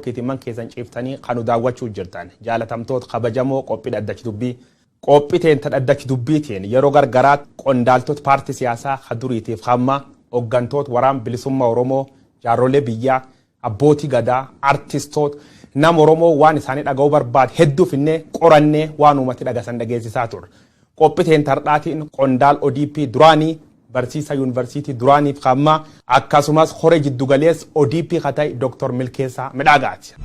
neetwoorkiitiin man keessan ciiftanii kan nu daawwachuu jirtan. Jaalatamtoota kabajamoo qophii dhaddachi dubbii. Qophii teenta dhaddachi dubbiitiin yeroo gargaraatti qondaaltota paartii siyaasaa ka duriitiif hamma hooggantoota waraan bilisummaa Oromoo, jaarrolee biyyaa, abbootii gadaa, artistoota, nama Oromoo waan isaanii dhaga'uu barbaade hedduu finnee qorannee waan uummati dhagasan dhageessisaa turre. Qophii teenta har'aatiin qondaal ODP duraanii, barsiisaa yuunivarsiitii duraaniif hamma akkasumas horee jiddugaleessa ODP ka ta'e Dr. Milkeessaa Midhaagaati.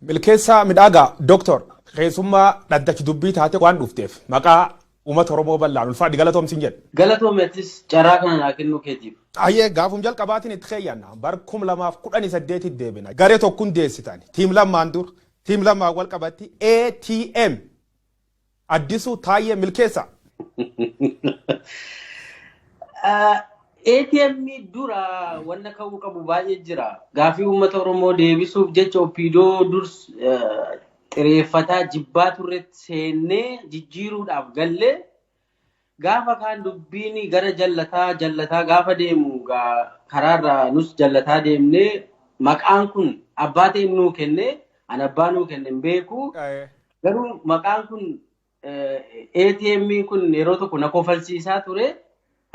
Milkeessaa Midhaagaa, Dr. Keessummaa dhaddachi dubbii taate waan dhufteef maqaa uummata Oromoo bal'aan ulfaadhi galatoomsiin jedha. Galatoomeetis carraa kana naa kennuu keetiif. Ayyee, gaafum jalqabaatiin itti keeyyanna. Bar 2018 deebina. Garee tokko hundeessitan. Team Lammaan dur. Team Lammaan wal qabatti ATM. Addisuu Taayyee Milkeessaa. ATM dura wanna ka'uu qabu baay'ee jira. Gaafii uummata Oromoo deebisuuf jecha OPDO durs xireeffataa jibbaa turretti seennee jijjiiruudhaaf gallee gaafa kaan dubbiin gara jallataa jallataa gaafa deemu karaarraa nus jallataa deemnee maqaan kun abbaa ta'e nuu kenne, an abbaa nuu kenne hin beeku. Garuu maqaan kun ATM kun yeroo tokko na kofalsiisaa ture.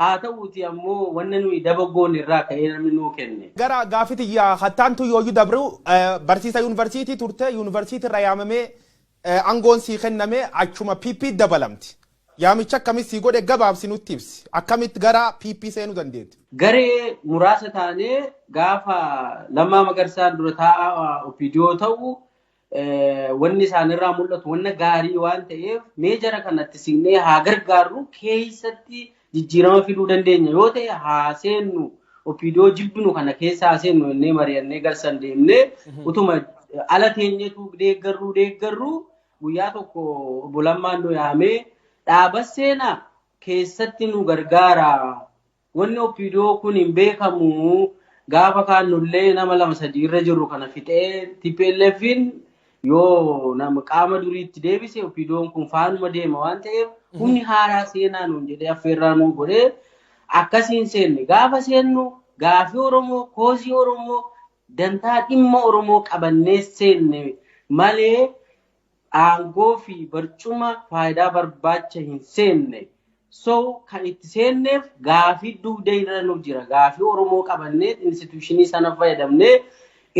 Haa ta'uuti ammoo wanna nuyi daba goone irraa ka'ee namni nuu kenne. Gara gaafitiyyaa hattaantu yooyyuu dabru, barsiisa yuunivarsiitii turte, yuunivarsiitii irra yaamamee aangoon sii kenname achuma PP dabalamti. Yaamicha akkamit sii godhe gabaabsi nutti ibsi. Akkamitti gara PP seenuu dandeetti? Garee muraasa taanee gaafa Lammaa Magarsaan dura taa'aa OPDO ta'u wanni isaanirraa mul'atu wanna gaarii waan ta'eef mee jara kanatti siqnee haa gargaarru, keessatti jijjiirama fiduu dandeenya yoo ta'e haa seennu, OPDO jibbinu kana keessa haa seennu jennee mari'annee garsan deemnee utuma ala teenyetu deeggarruu deeggarruu guyyaa tokko obbo Lammaan nu yaamee, dhaaba seenaa keessatti nu gargaara. Wanni OPDO kun hin beekamu, gaafa kaan nullee nama lama sadii irra jirru kana fixee TPLFin yoo nama qaama duriitti deebise OPDOn kun faanuma deema waan ta'eef humni haaraa seenaa nuun jedhee affeerraa nuu godhee akkasiin seenne. Gaafa seennu gaafii Oromoo, cause Oromoo, dantaa dhimma Oromoo qabannee seenne malee aangoo fi barcuma faayidaa barbaacha hin seenne. So kan itti seenneef gaafii dugda irra nu jira. Gaafii Oromoo qabannee institution sana fayyadamnee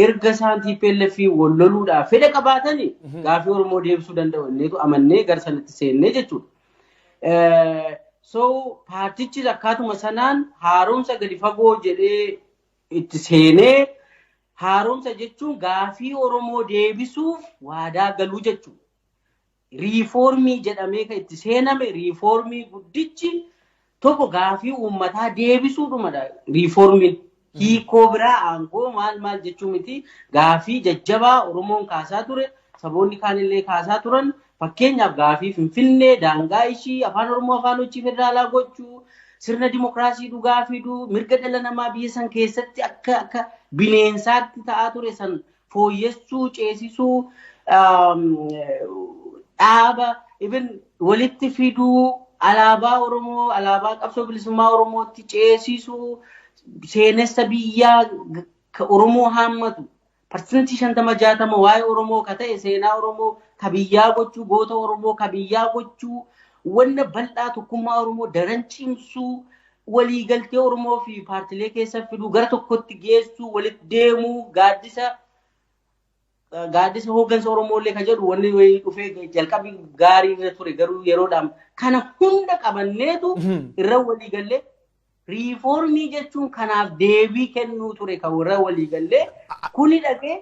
erga isaan TPLF wal loluudhaaf fedha qabaatanii gaafii Oromoo deebisuu danda'u inneetu amannee gara sanatti seennee jechuudha. So paartichis akkaatuma sanaan haaromsa gadi fagoo jedhee itti seenee, haaromsa jechuun gaafii Oromoo deebisuuf waadaa galuu jechuudha. Riifoormii jedhamee kan itti seename riifoormii guddichi tokko gaafii uummataa deebisuudhumadha riifoormiin. Hiikoo biraa aangoo maal maal jechuu miti, gaafii jajjabaa Oromoon kaasaa ture, saboonni kaanillee kaasaa turan, fakkeenyaaf gaafii Finfinnee, daangaa ishii, afaan Oromoo afaan hojii federaalaa gochuu, sirna dimokiraasii dhugaa fiduu, mirga dhala namaa biyya san keessatti akka bineensaatti ta'aa ture san fooyyessuu, ceesisuu, dhaaba even walitti fiduu, alaabaa Oromoo alaabaa qabsoo bilisummaa Oromootti ceesisuu, seenessa biyyaa ka Oromoo haammatu 50% 60 waa'ee Oromoo ka ta'e seenaa Oromoo ka biyyaa gochuu, goota Oromoo ka biyyaa gochuu, wanna bal'aa tokkummaa Oromoo daran cimsuu, waliigaltee Oromoo fi paartilee keessa fiduu, gara tokkotti geessuu, walitti deemuu, gaaddisa hooggansa Oromoo illee ka jedhu wanni wayii dhufee jalqabii gaarii irra ture, garuu yeroodhaan kana hunda qabanneetu irra waliigallee riifoormii jechuun kanaaf deebii kennuu ture kan irra waliigallee kuni dhaqee.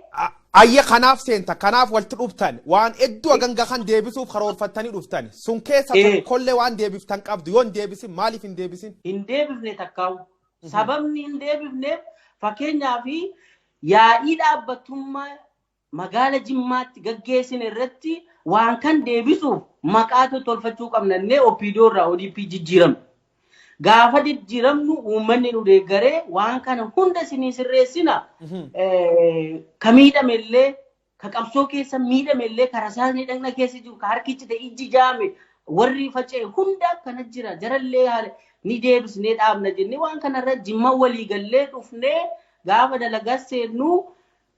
Ayya, kanaaf seenta, kanaaf walitti dhuftan, waan hedduu haganga kan deebisuuf karoorfattanii dhuftan sun keessa tokkollee waan deebiftan qabdu? Yoo hin deebisin maaliif hin deebisin? Hin deebifne takkaa'u. Sababni hin deebifneef, fakkeenyaaf, yaa'ii dhaabbattummaa magaala Jimmaatti gaggeessine irratti waan kan deebisuuf maqaa tolfachuu qabnannee OPDO irraa ODP jijjiiramne. Gaafa jijjiiramnu uummanni nu deeggaree waan kana hunda isinii sirreessina. Ka miidhame illee, ka qabsoo keessa miidhame illee, ka rasaasni dhagna keessa jiru, ka harki cite, ijji jaame, warri faca'e hunda akkana jira. Jarallee haala Ni deebisnee dhaabna jennee waan kanarra Jimma walii gallee dhufnee gaafa dalagaa seennu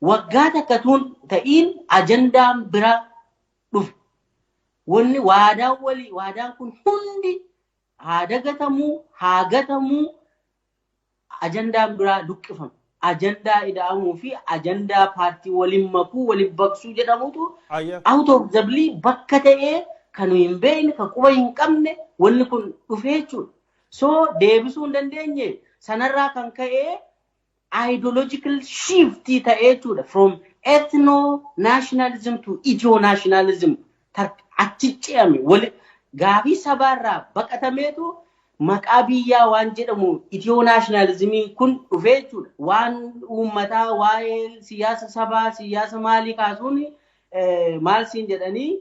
waggaa takkatuun ta'iin ajandaan bira dhufe. Wanni waadaan walii waadaan kun hundi haa dagatamuu, haa gatamuu, ajandaan biraa luqqifame. Ajandaa ida'amuu fi ajandaa paartii waliin makuu, waliin baqsuu jedhamutu out of the blue bakka ta'ee kan hin beekne, kan quba hin qabne wanni kun dhufee jechuudha. So deebisuu hin dandeenye. Sanarraa kan ka'ee ideological shift ta'ee jechuudha. From ethno nationalism to ethio nationalism achi ce'ame. Wali gaafii sabaarraa baqatameetu maqaa biyyaa waan jedhamu ethio nationalismii kun dhufee jechuudha. Waan uummataa, waa'ee siyaasa sabaa, siyaasa maalii kaasuun maal siin jedhanii,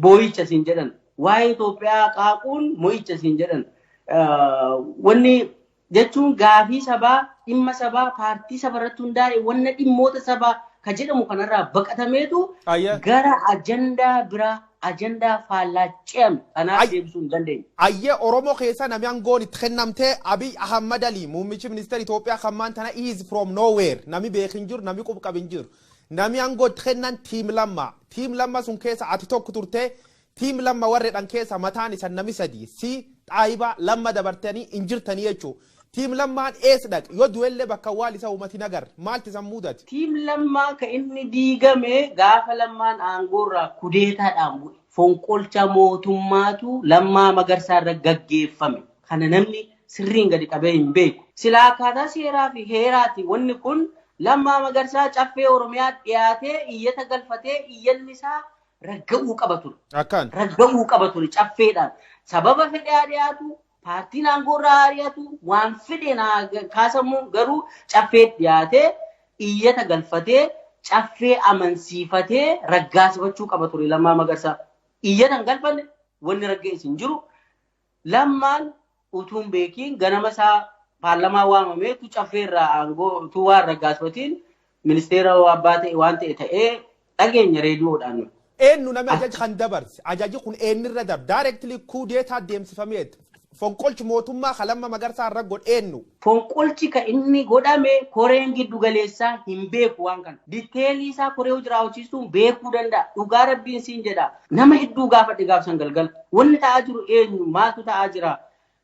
boo'icha siin jedhan. Waa'ee Itoophiyaa qaaquun mo'icha siin jedhan. Wanni jechuun gaafii sabaa, dhimma sabaa, paartii saba irratti hundaa'e, wanna dhimmoota sabaa ka jedhamu kanarraa baqatameetu gara ajandaa biraa, ajandaa faallaa ce'ame. Kanaaf deebisuu hin dandeenye. Ayyee, Oromoo keessa namni aangoon itti kennamtee Abiy Ahmad Ali, muummichi ministeera Itoophiyaa kan maan tana, is from nowhere. Nami beek hin jiru, nami qub qab hin jiru. Nami aangoo itti kennan Team Lamma. Team Lamma sun keessa ati tokko turtee. Team Lamma warreedhan keessa mataan isan nami sadi si xaayibaa Lamma dabartanii hin jirtanii jechuudha. Team Lammaan eessa dhaqe? Yoo du'ellee bakka awwaal isa uummati nagar maalti isan mudate? Team Lammaa ka inni diigame gaafa Lammaan aangoorraa kudeetaadhaan bu'e. Fonqolcha mootummaatu Lammaa Magarsaarra gaggeeffame. Kana namni sirriin gadi qabee hin beeku. Silaa akkaataa seeraa fi heeraati wanni kun Lammaa Magarsaa Caffee Oromiyaa dhiyaatee iyyata galfatee iyyanni isaa ragga'uu qaba ture. Akkaan. Ragga'uu qaba ture caffeedhaan. Sababa fedhee dhiyaatu, paartiin aangoorraa ari'atu, waan fedheen haa kaasamu, garuu caffee dhiyaatee iyyata galfatee caffee amansiifatee raggaasifachuu qaba ture Lammaa Magarsaa. Iyyata hin galfanne, wanni ragga'es hin jiru. Lammaan utuu hin beekiin ganama isaa paarlamaa waamameetu caffee irraa aangoo utuu waan raggaasifatiin ministeera abbaa ta'e waan ta'e ta'ee dhageenya reediyoodhaan. Eenyu namni ajaja kan dabarse? Ajaji kun eenyurra darbe? Directly kuudeetaa deemsifameet. Fonqolchi mootummaa kan Lamma Magarsaa irra godhe eenyu? Fonqolchi kan inni godhame koreen giddu galeessaa hin beeku waan kana. Detailii isaa koree hojii raawwachiistuun beekuu danda'a. Dhugaa Rabbiin siin jedha. Nama hedduu gaafadhe gaafsan galgala. Wanni ta'aa jiru eenyu? Maaltu ta'aa jira?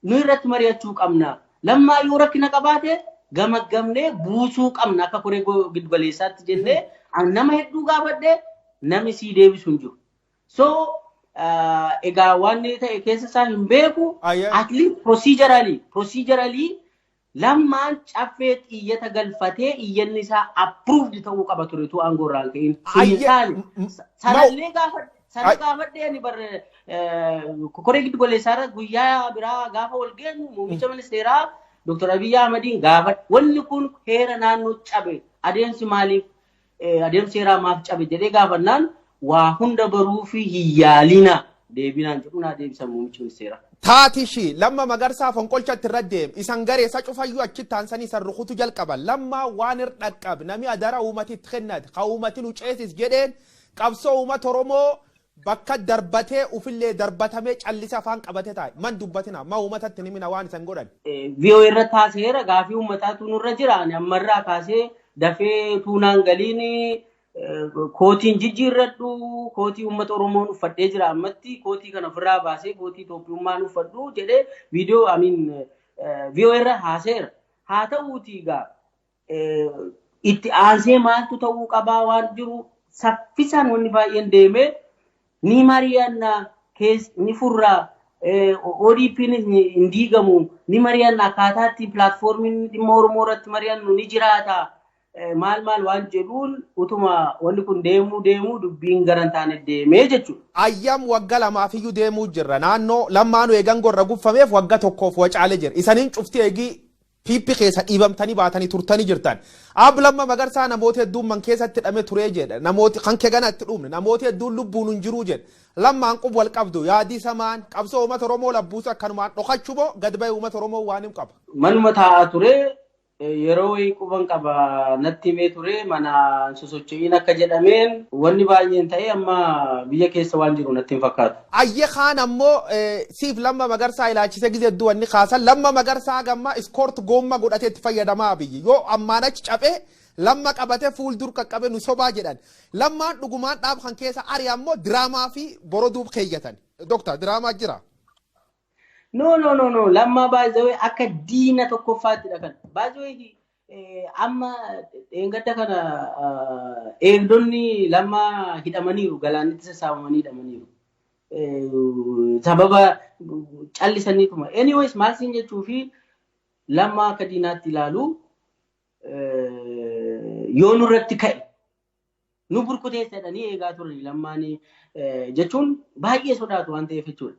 Nu irratti mari'achuu qabna. Lammaa yoo rakkina qabaate gamaggamnee buusuu qabna akka koree giddu galeessaatti jennee nama hedduu gaafadhe, namni sii deebisu hin jiru. So egaa waan ta'e keessa isaa hin beeku. At least procedurally Lammaan caffee iyyata galfatee iyyanni isaa approved ta'uu qaba ture tu aangoo irraa hin ka'in. Sun hin taane. Sanallee gaafadhe. Sana gaafadhe ani bar koree giddu galeessaa irra guyyaa biraa gaafa wal geenyu muummicha ministeeraa Dr. Abiyyi Ahmadiin gaafadhe. Wanni kun heera naannoo cabe, adeemsi maaliif, adeemsi seeraa maaf cabe jedhee gaafannaan waa hunda baruu fi hin yaalina deebinaan jedhu naa deebisan muummichi ministeeraa. Taati ishii Lamma Magarsaa fonqolchatti irra deem isan garee isa cufayyuu achitti aansanii isan rukutu jalqaban. Lammaa waan irra dhaqqab nami adara uummati itti kennate ka uummati nu ceesis jedheen qabsoo uummata Oromoo bakka darbatee ufillee darbatamee callise afaan qabate taa'e. Man dubbatina, ma uummatatti nimina waan isan godhan. VOA irratti haaseera, gaafii uummataatu nurra jira. Ani ammarraa kaasee dafee tuunaan galiin kootiin jijjiirradhu, kootii uummata Oromoon uffadhee jira, ammatti kootii kana ofirraa baasee kootii Itoophiyummaan uffadhu jedhee viidiyoo amiin VOA irra haaseera. Haa ta'uutii egaa itti aansee maaltu ta'uu qabaa waan jiru saffisaan wanni baay'een deemee ni mari'anna, kees ni furraa, ODP'n hin diigamu, ni mari'anna, akkaataatti platformiin dhimma Oromoo irratti mari'annu ni jiraata. Maal maal waan jedhuun utuma wanni kun deemuu deemuu dubbiin gara hin taane deemee jechuudha. Ayyam, wagga lamaafiyyuu deemuu jirra. Naannoo Lammaanuu eegan gorra guffameef wagga tokkoof wacaale jira. Isaniin cufti eegii PP keessa dhiibamtanii baatanii turtanii jirtan. Ab Lamma Magarsaa namoota hedduun man keessatti hidhame turee jedha. Namooti kan kee gana itti dhumne. Namooti hedduun lubbuun hin jiruu jedha. Lammaan qub wal qabdu yaadii samaan qabsoo uummata Oromoo labbuusa akkanumaan dhokachuu moo gad bahee uummata Oromoo waan hin qaba? Manuma taa'aa ture. Yeroo wayii quban qaba, natti himee ture. Mana sosocho'iin akka jedhameen wanni baay'een ta'e amma biyya keessa waan jiru natti hin fakkaatu. Ayye, kaan ammoo siif Lamma Magarsaa ilaalchise gizee hedduu wanni kaasan, Lamma Magarsaa gamma iskoort goomma godhatee itti fayyadamaa, biyyi yoo ammaan achi caphee Lamma qabate fuuldur qaqqabe nu sobaa jedhan. Lammaan dhugumaan dhaab kan keessa ari ammoo diraamaa fi boroduuf keeyyatan. Doktar, diraamaa jira. No, no, no, no. Lammaa baay'ee akka diina tokkoffaattidha kan. Baay'ee amma dheengadda kana eegdonni Lammaa hidhamaniiru, galaanitti sassaabamanii hidhamaniiru. Sababa callisaniituma. Anyways, maal siin jechuu fi Lammaa akka diinaatti ilaalu, yoo nurratti ka'e nu burkuteessa jedhanii eegaa turan. Lammaan jechuun baay'ee sodaatu waan ta'eef jechuudha.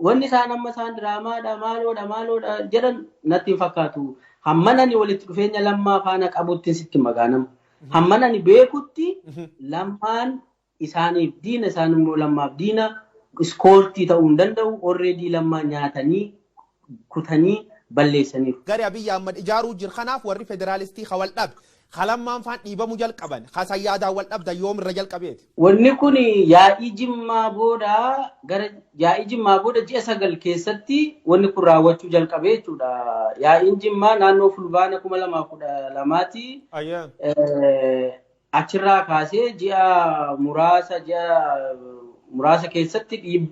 Wanni isaan amma isaan diraamaadha, maaloodha, maaloodha jedhan natti hin fakkaatu. Hamman ani walitti dhufeenya Lammaa faana qabutti sitti magaanama. Hamman ani beekutti Lammaan isaaniif diina, isaan immoo Lammaaf diina. Iskoortii ta'uu hin danda'u. Already Lammaa nyaatanii kutanii balleessaniiru. Gari Abiyyi Ahmad ijaaruu jira. Kanaaf warri federaalistii ka wal dhabe, ka Lammaan faan dhiibamuu jalqaban, ka sayyaadaan wal dhabdan yoom irra jalqabeeti? Wanni kun yaa'ii Jimmaa booda, gara yaa'ii Jimmaa booda ji'a 9 keessatti wanni kun raawwachuu jalqabe jechuudha. Yaa'iin Jimmaa naannoo Fulbaana 2012ti. Achirraa kaasee ji'a muraasa keessatti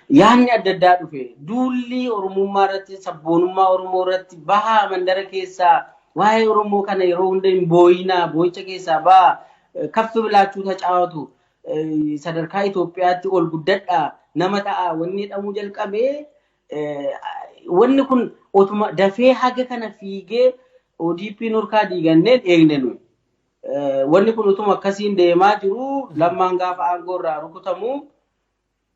yaadni adda addaa dhufe. Duulli Oromummaa irratti, sabboonummaa Oromoo irratti bahaa, mandara keessaa waa'ee Oromoo kana yeroo hunda hin booyinaa, boo'icha keessaa bahaa, kaffi bilaachuu tacaawatu, sadarkaa Itoophiyaatti ol guddadhaa, nama ta'a wanni jedhamuu jalqabee, wanni kun otuma dafee haga kana fiigee ODP nurkaa diiganneen eegne nuyi. Wanni kun utuma akkasiin deemaa jiru, Lammaan gaafa aangoo irraa rukutamu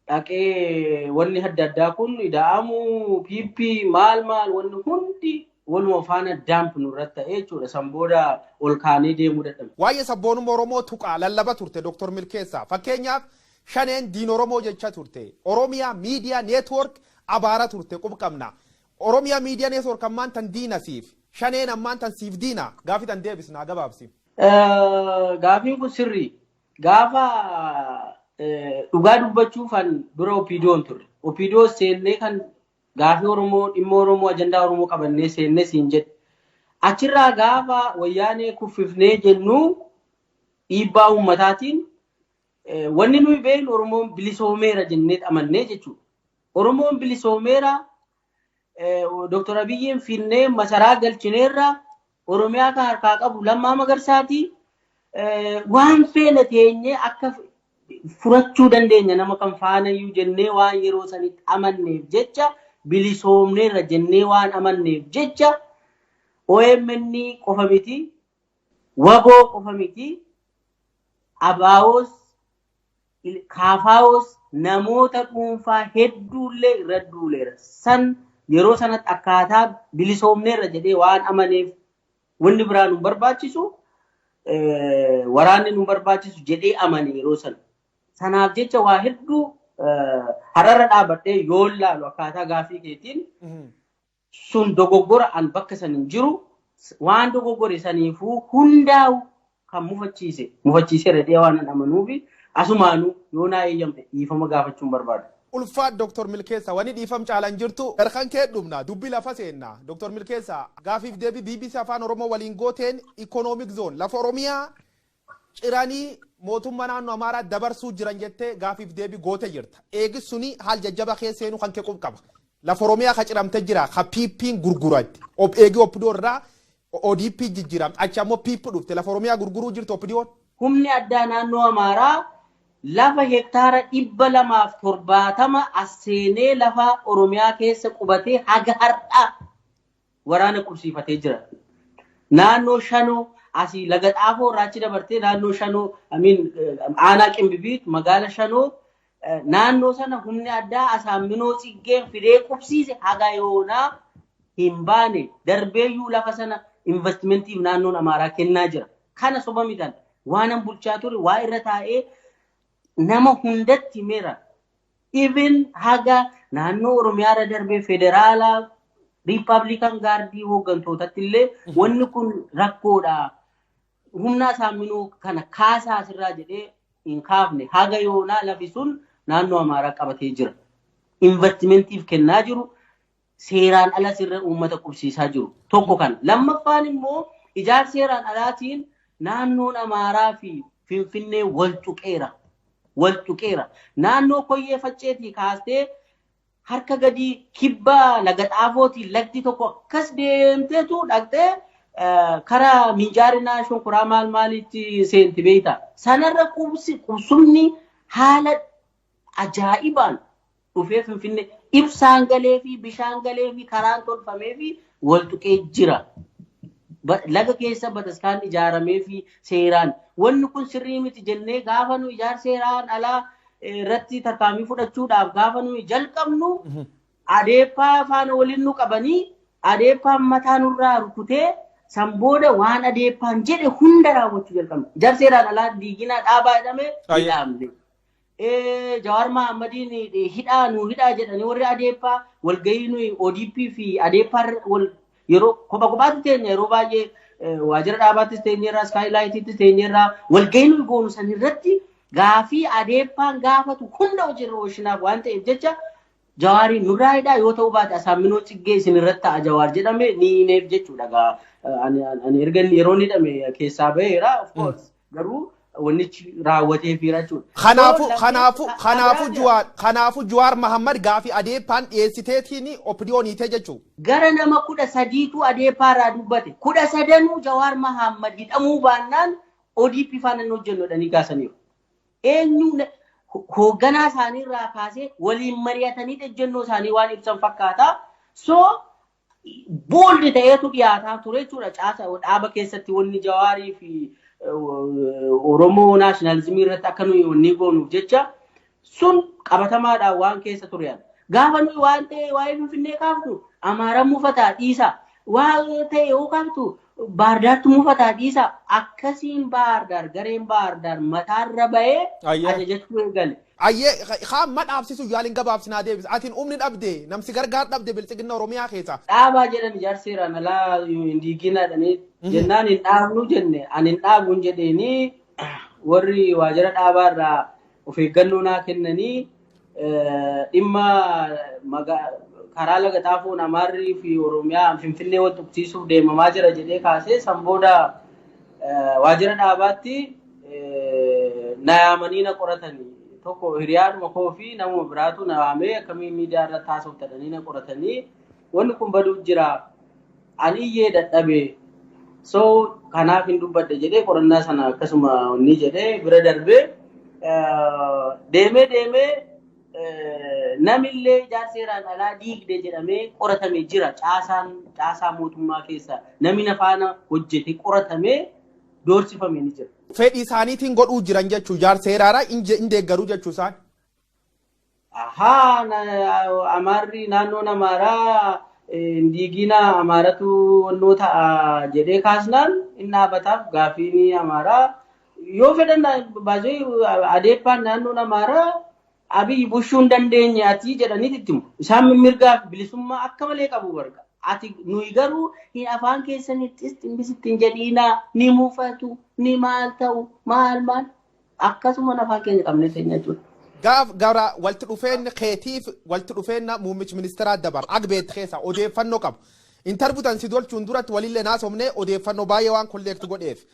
dhaqee wanni adda addaa kun ida'amu, PP maal maal, wanni hundi waluma faana daamp nurratti ta'ee jechuudha. San booda ol kaanee deemuu dadhabne. Waa'ee sabboonummaa Oromoo tuqaa lallaba turte, Dr. Milkeessaa. Fakkeenyaaf, Shaneen diin Oromoo jecha turte. Oromiyaa Miidiyaa Network abaara turte, qub qabna. Oromiyaa Miidiyaa Network ammaan tan diina siif. Shaneen ammaan tan siif diina. Gaafii tan deebisnaa gabaabsi. Gaafiin kun sirrii. Gaafa dhugaa dubbachuufan dura OPDO'n turre. OPDO seennee kan gaafii Oromoo, dhimma Oromoo, ajandaa Oromoo qabannee seennee siin jedhe. Achirraa gaafa Wayyaanee kuffifnee jennu, dhiibbaa uummataatiin, wanni nuyi beeknu Oromoon bilisoomeera jennee amannee jechuudha. Oromoon bilisoomeera, Dr. Abiyyiin finnee masaraa galchineerra, Oromiyaa kan harkaa qabu Lammaa Magarsaati. Waan feene teenyee akka furachuu dandeenya nama kan faanayyuu jennee waan yeroo sanitti amanneef jecha, bilisoomneerra jennee waan amanneef jecha, OMN qofa miti, WABOO qofa miti, ABOs, KFOs, namoota dhuunfaa hedduullee irra duuleera. San yeroo sanatti akkaataa bilisoomneerra jedhee waan amaneef, wanni biraa nu barbaachisu, waraanni nu barbaachisu jedhee amane yeroo sana. Sanaaf jecha waa hedduu har'arra dhaabadhee yoo laalu, akkaataa gaafii keetiin sun dogoggora, an bakka san hin jiru. Waan dogoggore saniifuu hundaa'u kan mufachiise mufachiiseera jedhee waan an amanuufi, asumaanuu yoo naa eeyyamte dhiifama gaafachuun barbaada. Ulfaat, Dr. Milkeessa, wani dhiifam caalan jirtu. Garkan kee dhumna, dubbi lafa seenna. Dr. Milkeessa, gaafiif deebii BBC Afaan Oromoo waliin gooteen Economic Zone lafa Oromiyaa ciranii mootummaa naannoo Amaaraa dabarsuu jiran jettee gaafiif deebii goote jirta. Eegis suni haal jajjaba keessa seenuu kan kee qub qaba. Lafa Oromiyaa ka ciramte jira, ka PP'n gurguratti. Eegi OPDO irraa ODP jijjiiramte. Achi ammoo PP dhufte, lafa Oromiyaa gurguruu jirti OPDO'n. Humni addaa naannoo Amaaraa lafa hektaara 270 as seenee lafa Oromiyaa keessa qubatee haga har'aa waraana qubsiifatee jira. Naannoo Shanoo asii Laga Xaafoo irraa achi dabartee naannoo Shanoo, amiin, aanaa Qimbibiit, magaala Shanoo, naannoo sana humni addaa Asaamminoo Tsiggeen fidee qubsiise haga yoonaa hin baane. Darbeeyyuu lafa sana investimentiif naannoon Amaaraa kennaa jira. Kana soba mitan, waanan bulchaa ture waa irra taa'ee nama hundatti himeera. Even haga naannoo Oromiyaa irra darbee federaalaa Republican Guard hooggantootatti illee wanni kun rakkoodha. Humna Asaaminoo kana kaasaa asirraa jedhee hin kaafne. Haga yoonaa lafi sun naannoo Amaaraa qabatee jira. Investimentiif kennaa jiru. Seeraan ala sirra uummata qubsiisaa jiru. Tokko kana. Lammaffaan immoo ijaarsa seeraan alaatiin naannoon Amaaraa fi Finfinnee wal tuqeera. Wal tuqeera. Naannoo Koyyee Facceetii kaastee harka gadii kibba Laga Xaafootiin lagdi tokko akkas deemteetu dhaqxee karaa Minjaarinaa Shonkoraa maal maaliitti seenti beekta. Sanarra qubsumni haala ajaa'ibaan dhufee Finfinnee ibsaan galee fi bishaan galee fi karaan tolfamee fi wal tuqee jira. Laga keessa bataskaan ijaaramee fi seeraan wanni kun sirrii miti jennee gaafa nu ijaarsa seeraan alaa irratti tarkaanfii fudhachuudhaaf gaafa nuyi jalqabnu, Adeeppaa faana waliin nu qabanii, Adeeppaan mataa nurraa rukutee, san booda waan Adeeppaan jedhe hunda raawwachuu jalqabne. Ijaarsa seeraan alaa diiginaa dhaabaa jedhame ni dhaabne. Jawaar Mahaammadiin hidhaa nu hidhaa jedhanii warri Adeeppaa walgahii nuyi ODP fi Adeeppaa wal yeroo kopha kophaatti teenya, yeroo baay'ee waajjira dhaabaattis teenyeerraa, Skylightiittis teenyeerraa, walgahii nuyi goonu san irratti gaafii Adeeppaan gaafatu hunda hojiirra oolchinaaf waan ta'eef jecha, Jawaariin nurraa hidhaa, yoo ta'uu baate Asaamminoo Tsiggee isin irratti ta'a Jawaar jedhame ni hineef jechuudha. Ani erga yeroo inni hidhame keessaa baheera, of course, garuu wannichi raawwatee fiira jechuudha. Kanaafuu kanaafuu kanaafuu Jawaar kanaafuu Jawaar Mahammad gaafii Adeeppaan dhiyeessiteetiin OPDOn hiitee jechuudha. Gara nama 13tu Adeeppaa irraa dubbate. 13nuu Jawaar Mahammad hidhamuu baannaan ODP faana hin hojjennu jedhanii kaasaniiru. Eenyu hoogganaa isaanii irraa kaasee waliin mari'atanii ejjennoo isaanii waan ibsan fakkaata. So bold ta'eetu dhiyaataa ture jechuudha. Caasa dhaaba keessatti wanni Jawaarii fi Oromoo nationalism irratti akka nuyi wanni goonuuf jecha sun qabatamaadhaan waan keessa ture. Gaafa nuyi waan ta'e waa'ee Finfinnee kaafnu Amaaraan mufataa dhiisa. Waan ta'e yoo kaaftu Baardaartu mufataa dhiisa. Akkasiin Baardaar, gareen Baardaar mataarra bahee ajajachuu eegale. Ayyee, kaan ma dhaabsisu yaaliin gabaabsinaa deebisa. Atiin humni dhabde, namsi gargaar dhabde Biltsiginna Oromiyaa keessa. Dhaabaa jedhan, ijaarsa seeraan alaa hin diiginaa jedhanii jennaan hin dhaabnu jenne. Ani hin dhaabuun jedheeni, warri waajjira dhaabaa irraa of eeggannoo naa kennanii, dhimma karaa Laga Xaafoon Amaarrii fi Oromiyaa Finfinnee wal tuqsiisuuf deemamaa jira jedhee kaasee, san booda waajjira dhaabaatti na yaamanii na qoratanii, tokko hiriyaadhuma koo fi namuma biraatu na waamee, akkamiin miidiyaa irratti haasoftatanii na qoratanii, wanni kun baduu jira, ani iyyee dadhabe, so kanaaf hin dubbadhe jedhee, qorannaa sana akkasuma wanni jedhee bira darbee deemee deemee, namillee ijaarsa seeraan alaa diigde jedhamee qoratame jira. Caasaan caasaa mootummaa keessa namni na faana hojjete qoratamee doorsifame ni jira. Fedhii isaaniitiin godhuu jiran jechuu, ijaarsa seeraaraa hin deeggaruu jechuu isaan. Ahaa, Amaarri, naannoon Amaaraa diigina, Amaaratu wannoo ta'a jedhee kaasnaan hin dhaabataaf gaaffiin Amaaraa yoo fedhan baasee, Adeeppaan naannoon Amaaraa Abiyyi bushuu hin dandeenye ati jedhanii itti himu. Isaan mirgaa fi bilisummaa akka malee qabu barga. Ati nuyi garuu hin afaan keessanittis ximbisitti hin jedhiinaa, ni mufatu, ni maal ta'u, maal maal akkasuma afaan keenya qabnee teenya jechuudha. Gaaf gara walitti dhufeenya keetiif walitti dhufeenya muummichi ministeeraa dabar agbeet keessa odeeffannoo qabu. Interview tan si tolchuun duratti walillee naasofnee odeeffannoo baay'ee waan collect godheef.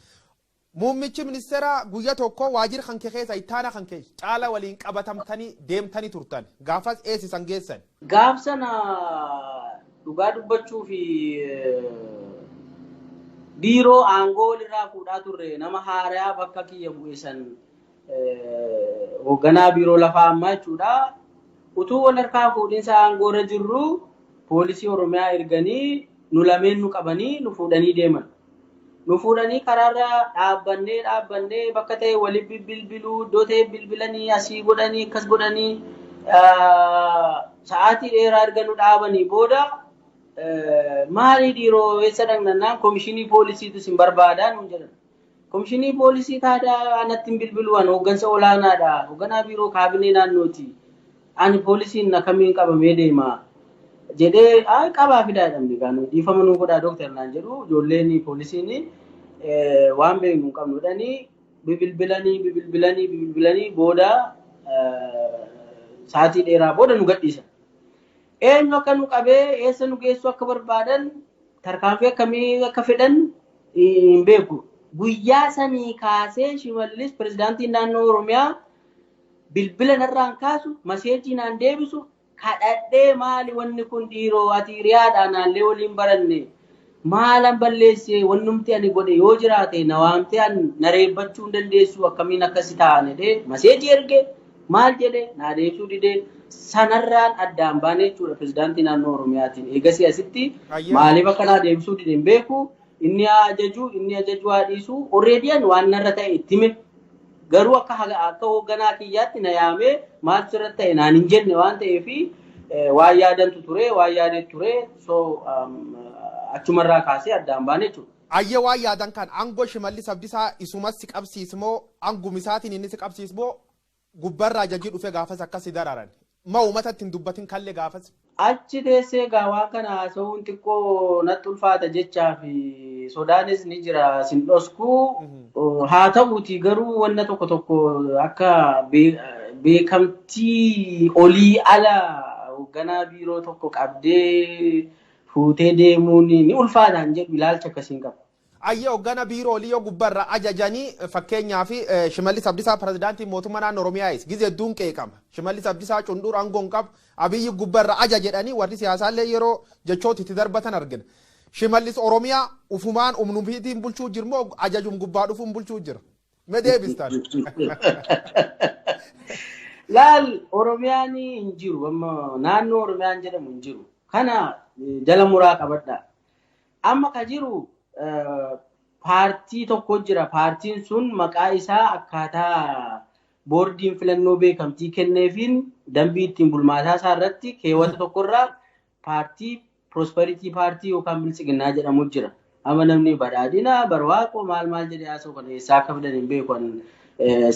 Muummichi ministeeraa guyyaa tokko waajjira kan kee keessa ittaana kan kee Caala waliin qabatamtanii deemtanii turtan. Gaafas eessisan geessan? Gaaf sana dhugaa dubbachuu fi biiroo aangoo walirraa fuudhaa turre, nama haaraa bakka kiyya bu'e san, hoogganaa biiroo lafaa ammaa jechuudha. Utuu wal harkaa fuudhinsa aangoo irra jirru poolisii Oromiyaa erganii nu lameen nu qabanii nu fuudhanii deeman. Nu fuudhanii karaarra dhaabbannee dhaabbannee bakka ta'e waliin bilbiluu, iddoo ta'e bilbilanii asii godhanii akkas godhanii, sa'aatii dheeraa erga nu dhaabanii booda, maali dhiiroo, eessa dhaqnannaan, komishinii poolisiitu isin barbaadaa nuun jedhan. Komishinii poolisii taadaa anatti hin bilbiluu, ani hooggansa olaanaadha. Hoogganaa biiroo kaabinee naannooti. Ani poolisiin akkamiin qabamee deema? Jedhee qabaa fidaa jedhamne gaanu dhiifama nuu godhaa dooktar naan jedhu ijoolleen poolisiin waan beeknu hin qabnu jedhanii bibilbilanii bibilbilanii bibilbilanii booda sa'aatii dheeraa booda nu gadhiisan. Eenyu akka nu qabee eessa nu geessu akka barbaadan, tarkaanfii akkamii akka fedhan hin beeku. Guyyaa sanii kaasee Shimallis, pirezidaantiin naannoo Oromiyaa, bilbila narraan kaasu, message naan deebisu. Kadhadhee, "Maali wanni kun dhiiroo? Ati hiriyaadha, naallee waliin baranne, maalan balleesse? Wannumti ani godhe yoo jiraate na waamtee an na reebbachuu hin dandeessu, akkamiin akkasi ta'an?" jedhee message erge, maal jedhe, naa deebisuu didee. Sanarraan addaan baane jechuudha pirezidaantii naannoo Oromiyaatiin. Eegasii asitti maaliif akka naa deebisuu dide hin beeku. Inni haa ajaju, inni ajaju haa dhiisu, already an waan narra ta'e itti hime. Garuu akka hoogganaa kiyyaatti na yaamee maaltu sirratti ta'e naan hin jenne waan ta'eef, waan yaadantu ture, waan yaadee ture, so achumarraa kaasee addaan baane jechuudha. Ayyee, waan yaadan kan aangoo Shimallis Abdiisaa isumas si qabsiismoo, aangumisaatiin inni si qabsiismoo, gubbarraa ajajii dhufe gaafas akkasi dararan? Ma uummatatti hin dubbatin kallee gaafas? Achi teessee gaa waan kana haasa'uun xiqqoo natti ulfaata jechaa fi sodaanis ni jira, sin dhosku. Haa ta'uuti garuu wanna tokko tokko akka beekamtii olii ala hoogganaa biiroo tokko qabdee fuutee deemuun ni ulfaataan jedhu ilaalcha akkasiin qaba. Ayyee, hoggana biiroo olii yoo gubbarra ajajanii, fakkeenyaaf Shimallis Abdiisaa pirezidaantii mootummaa naannoo Oromiyaayis gizee hedduun qeeqama. Shimallis Abdiisaa cundur aangoo hin qabu, Abiyyi gubbarra aja jedhanii warri siyaasaallee yeroo jechoota itti darbatan argina. Shimallis Oromiyaa ufumaan umnufiitiin bulchuu jirmoo ajajum gubbaa dhufuun bulchuu jira? Mee deebistan. Laal, Oromiyaan hin jiru, amma naannoo Oromiyaan jedhamu hin jiru. Kana jala muraa qabadha. Amma ka jiru paartii tokko jira. Paartiin sun maqaa isaa akkaataa boordiin filannoo beekamtii kenneefiin dambii ittiin bulmaataa isaa irratti keewwata tokkorraa paartii Prosperity Party yookaan Biltsiginnaa jedhamu jira. Amma namni badhaadhina barwaaqoo maal maal jedhee haasa'u kana eessaa akka fidan hin beeku.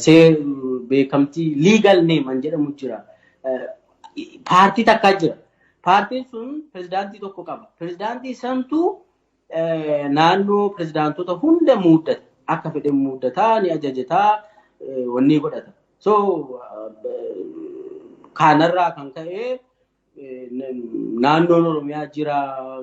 See beekamtii legal name an jedhamu jira. Paartii takkaa jira. Paartiin sun pirezidaantii tokko qaba. Pirezidaantii santu naannoo pirezidaantota hunda muuddata. Akka fedhe muuddataa, ni ajajataa, wanni godhata. So kanarraa kan ka'e naannoon Oromiyaa jira,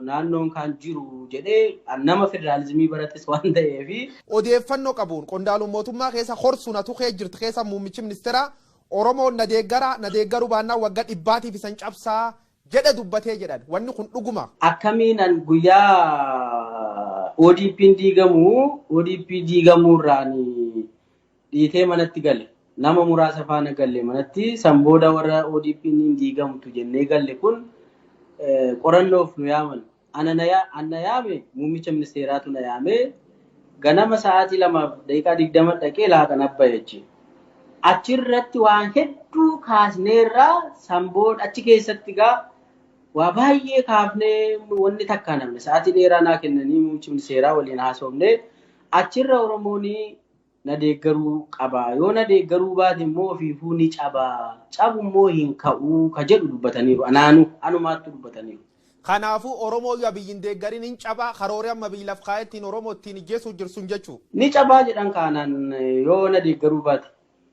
naannoon kan jiru jedhee nama federaalizimii barates waan ta'eef. Odeeffannoo qabuun qondaaluun mootummaa keessa horsuun atu kee jirti keessa muummichi ministeeraa "Oromoon na deeggara, na deeggaruu baannaan waggaa dhibbaatiif isan cabsaa" jedhe dubbatee jedhan. Wanni kun dhuguma? Akkamiin an guyyaa ODP'n diigamu, ODP diigamuurraan dhiitee manatti gale. Nama muraasa faana galle manatti. San booda warra ODP'n hin diigamtu jennee galle kun qorannoof nu yaaman. Ana na yaame, muummicha ministeeraatu na yaame. Ganama sa'aatii 2:20 dhaqee laaqana bahe jechuudha. Achirratti waan hedduu kaasneerraa. San booda achi keessatti gaa waa baay'ee kaafnee, wanni takka namni sa'aatii dheeraa naa kennanii muummichi ministeeraa waliin haasofne. Achirra Oromoon na deeggaruu qaba. Yoo na deeggaruu baate immoo ofiifuu ni caba. Cabu immoo hin ka'uu ka jedhu dubbataniiru. Anaanu anumaatti dubbataniiru. Kanaafuu Oromoo yoo Abiyyiin deeggariin hin cabaa, karooree amma biyyi laf kaa'ee ittiin Oromoo ittiin ijjeessuuf jirsun jechuu. Ni cabaa jedhan kaanaan yoo na deeggaruu baate.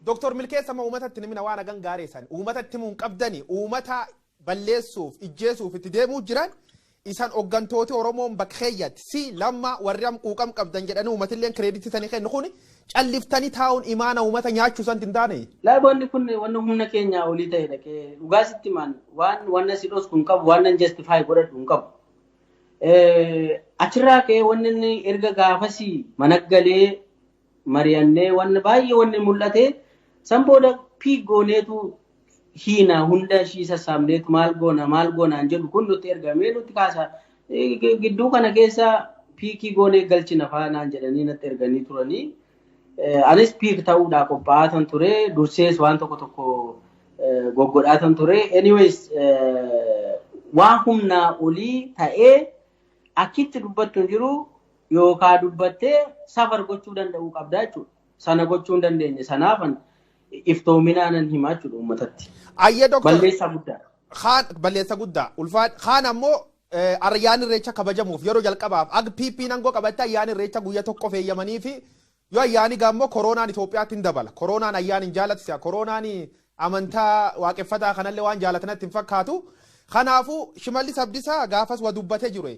Dooktor Milkeessa, ma uumatatti nimina waan hagan gaareessan uumatatti himuu hin qabdani? Uummata balleessuuf ijjeesuuf itti deemuu jiran isan hooggantooti Oromoon bakka keeyyatti si lamma warri am quuqam qabdan jedhanii uummatilleen credit sanii kennu kun calliftanii taa'uun imaana uummata nyaachuu san hin taane. Laaboonni kun wanna humna keenyaa olii ta'e dhaqee dhugaa sitti himaan waan wanna si dhosku hin qabu, waan nan justify godhadhu hin qabu. Achirraa ka'ee wanni inni erga gaafasii mana galee mari'annee wanni baay'ee wanni mul'ate, san booda piik gooneetu hiina hunda ishii sassaabneetu maal goona maal goonaan jedhu kun nutti ergamee nutti kaasa. Gidduu kana keessa piikii goonee galchina faanaan jedhanii natti erganii turanii. Anis piik ta'uudhaa qophaa'aa tan ture, dursees waan tokko tokko goggodhaa tan ture. Anyways, waan humnaa olii ta'ee akkitti dubbattu hin jiru, yookaan dubbattee safar gochuu danda'uu qabda jechuudha. Sana gochuu hin dandeenye. Sanaafan iftoominaanan himaa jechuudha uummatatti. Ayyee, doktor. Balleessaa guddaadha. Kaan balleessa guddaa ulfaan kaan ammoo ayyaanni Irreecha kabajamuuf yeroo jalqabaaf ag PP aangoo qabatte ayyaanni Irreecha guyyaa tokko feeyyamanii fi yoo ayyaani gaammoo koronaan Itoophiyaatti hin dabala. Koronaan ayyaan hin jaalatisa. Koronaan amantaa Waaqeffataa kanallee waan jaalatanatti hin fakkaatu. Kanaafuu Shimallis Abdiisaa gaafas wa dubbatee jiru.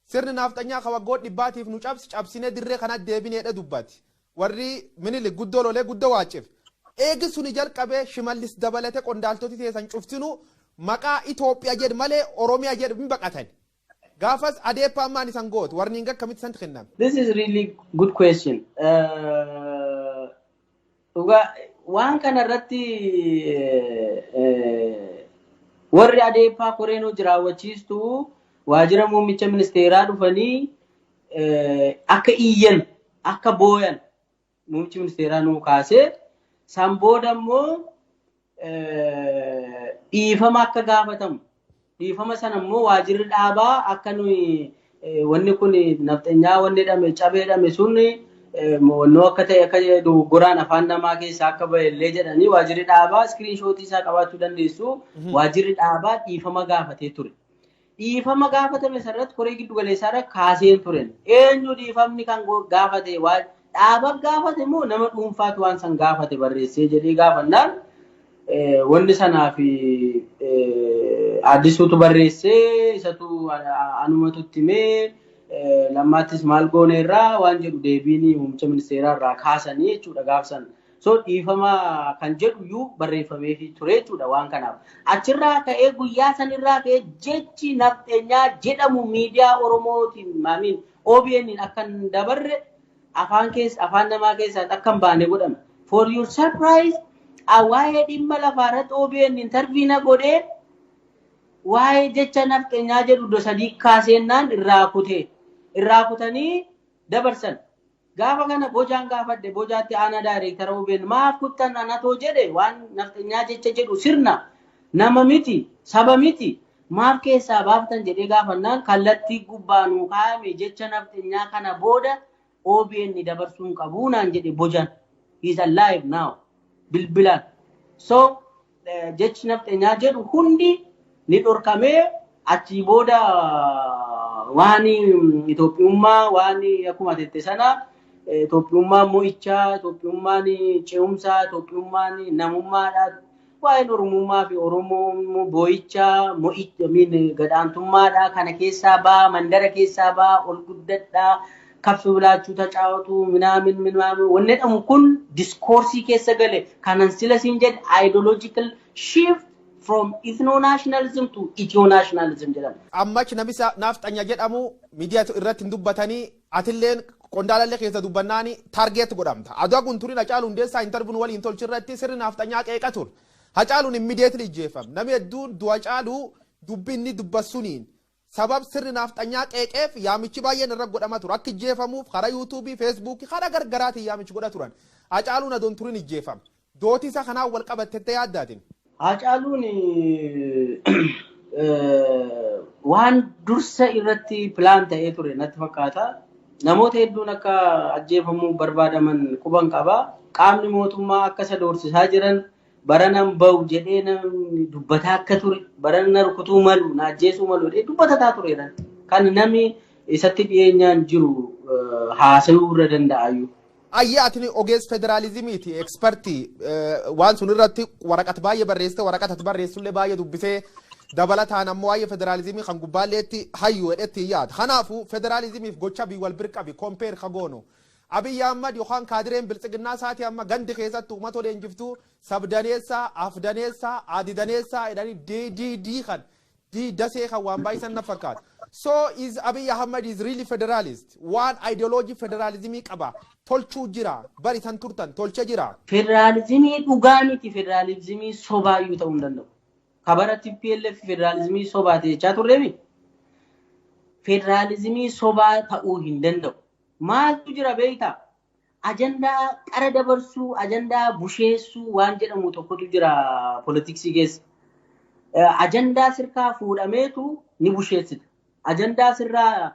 Sirni naafxanyaa ka waggoota dhibbaatiif nu cabsi cabsinee dirree kanatti deebineedha dubbati. Warri Minilik guddoo lolee guddoo waacif. Eegi suni jalqabee Shimallis dabalate qondaaltoti teessan cuftinuu maqaa Itoophiyaa jedhu malee Oromiyaa jedhu hin baqatan. Gaafas adeeppaa ammaan isan gootu warni hin akkamitti isaan kenname? This is really good question. Dhugaa waan kana irratti warri adeeppaa koreen hojii raawwachiistu waajjira muummicha ministeeraa dhufanii akka iyyan, akka booyan muummichi ministeeraa nuu kaasee, san booda immoo dhiifama akka gaafatamu, dhiifama sana immoo waajjirri dhaabaa akka nuyi wanni kun nafxanyaa wanni jedhame cabee jedhame sun wannoo akka ta'e, akka dogoggoraan afaan namaa keessaa akka bahe illee jedhanii, waajjirri dhaabaa screenshot isaa qabaachuu dandeessu, waajjirri dhaabaa dhiifama gaafatee ture. Dhiifama gaafatame sarratti koree giddu galeessaa kaaseen turen. Eenyu dhiifamni kan gaafate, dhaaba gaafate moo nama dhuunfaatu waan san gaafate barreessee jedhee gaafannaan, wanni sanaa fi Addisuutu barreessee, isatu anumatu itti himee, Lammaattis maal goone irraa waan jedhu deebiin muummicha ministeeraa irraa kaasanii jechuudha gaafsan. So dhiifama kan jedhu iyyuu barreeffameefii ture jechuudha waan kanaaf. Achirraa ka'ee, guyyaa sanirraa ka'ee jechi nafxeenyaa jedhamu miidiyaa Oromootiin maamiin OBN akka hin dabarre, afaan keessa afaan namaa keessaa akka hin baane godhame. For your surprise, waa'ee dhimma lafaa irratti OBN interview na godhee, waa'ee jecha nafxeenyaa jedhu iddoo sadii kaaseennaan irraa kutee, irraa kutanii dabarsan. Gaafa kana Bojaan gaafadhe, Bojaatti aanaa daayireektara OBN, maaf kuttan anatoo jedhe, waan nafxeenyaa jecha jedhu sirna nama miti, saba miti, maaf keessaa baaftan jedhee gaafannaan, kallattii gubbaanuu kaa'ame jecha nafxeenyaa kana booda OBN dabarsuun qabuu naan jedhe Bojaan. He is alive now. Bilbilaan. So jechi nafxeenyaa jedhu hundi ni dhorkamee. Achii booda waan Itoophiyummaa, waan akkuma tette sana, Itoophiyummaan mo'ichaa, Itoophiyummaan ce'umsaa, Itoophiyummaan namummaadha. Waa'een Oromummaa fi Oromoo boo'ichaa, mo'icha, gadhaantummaadha. Kana keessaa baa, mandara keessaa baa, ol guddadhaa, kaffi bilaachuu tacaawatu, minaamin minaamin wanni jedhamu kun discourse keessa gale. Kanan sila siin jedhe ideological shift from ethno-nationalism to ethio-nationalism jedhama. Ammachi namisa naafxanya jedhamu miidiyaa irratti hin dubbatanii, atilleen qondaalallee keessa dubbannaani target godhamta. Aduu kun turin Hacaaluu Hundeessaa interview waliin tolchirratti sirni naafxanyaa qeeqa ture. Hacaaluun immediately ijjeefame. Namni hedduun du'a Caaluu dubbinni dubbassuniin sabab sirni naafxanyaa qeeqeef yaamichi baay'een irra godhama ture. Akka ijjeefamuuf karaa yuutuubii, feesbuukii, karaa gargaraatiin yaamichi godha turan. Hacaaluun adoon turin ijjeefame. Dootii isa kanaan wal qabattee yaaddaatiin. Hacaaluun waan dursa irratti plan ta'ee ture natti fakkaata. Namoota hedduun akka ajjeefamuu barbaadaman quban qaba. Qaamni mootummaa akka isa doorsisaa jiran, baranan bahu jedhee namni dubbataa akka ture, barana rukutuu malu, na ajjeesuu malu jedhee dubbatataa turedha. Kan namni isatti dhiyeenyaan jiru haasa'uu irra danda'ayyuu. Ayyaa, ati ogeessa federaalizimiiti, expert, waan sun irratti waraqata baay'ee barreessite, waraqata ati barreessullee baay'ee dubbisee, dabalataan ammoo waa'ee federaalizimii kan gubbaalleetti hayyuu jedhetti yaada. Kanaafuu federaalizimiif gocha bii wal bir qabi, compare ka goonu. Abiyyi Ahmad yookaan kaadireen Biltsiginnaa isaati amma gandi keessatti uummata leenjiftuu sabdaneessaa, afdaneessaa, adidaneessaa jedhanii DDD kan D dasee kan waan baay'isan na fakkaata. So is Abiy Ahmed is really federalist? Waan ideology federalizimii qaba. Tolchuu jira. Bari san turtan tolche jira. Federaalizimii dhugaa miti, federaalizimii sobaayyuu ta'uu hin danda'u. Kabara TPLF federaalizimii sobaate jechaa turreemi. Federaalizimii sobaa ta'uu hin danda'u. Maaltu jira beektaa? Ajandaa qara dabarsuu, ajandaa busheessuu waan jedhamu tokkotu jira politics keessa. Ajandaa sirkaa fuudhameetu ni busheessita. Ajandaa sirraa